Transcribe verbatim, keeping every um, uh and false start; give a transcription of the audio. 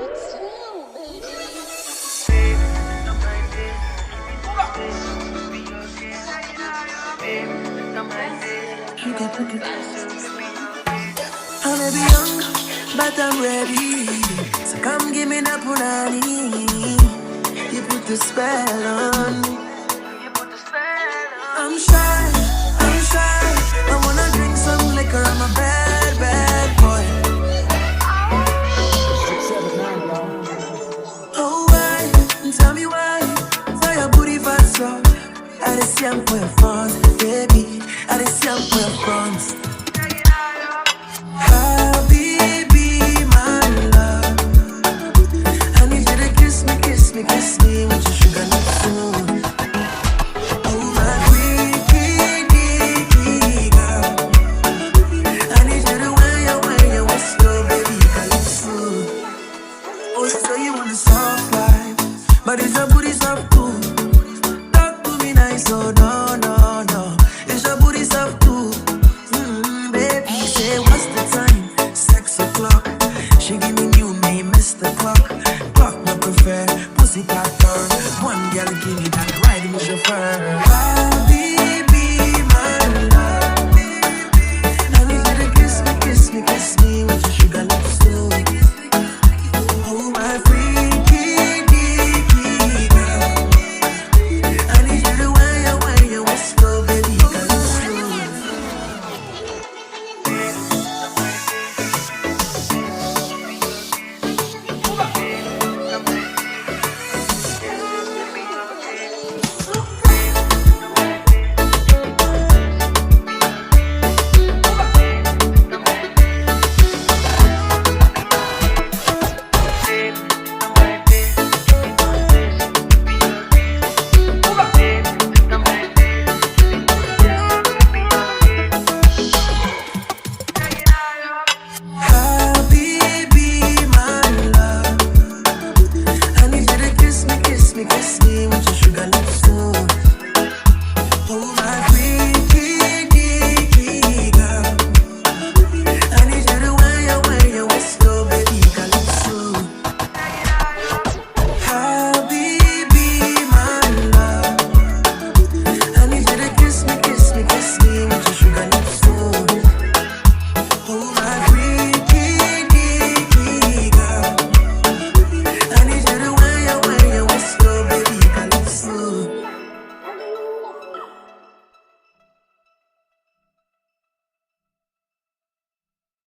I may be young, but I'm ready. So come give me the punani. You put the spell on me. I'm shy, I'm shy. I wanna drink some liquor. I'm a bad, bad boy. Oh, why? Tell me why. Why your booty fat so? I dey siam for your front, baby. I dey siam for your front. Habibi, my love. I need you to kiss me, kiss me, kiss me with your sugar lips soon. Oh, my freaky, freaky girl. I need you to wine your, wine your waist, oh, baby, calypso. Oh, you say you want a soft life, but is your booty soft too? Talk to me nice, oh, no, no, no. Is your booty soft too? Mm, baby, say what's the time? Six o'clock. She giving you me, Mister Clock.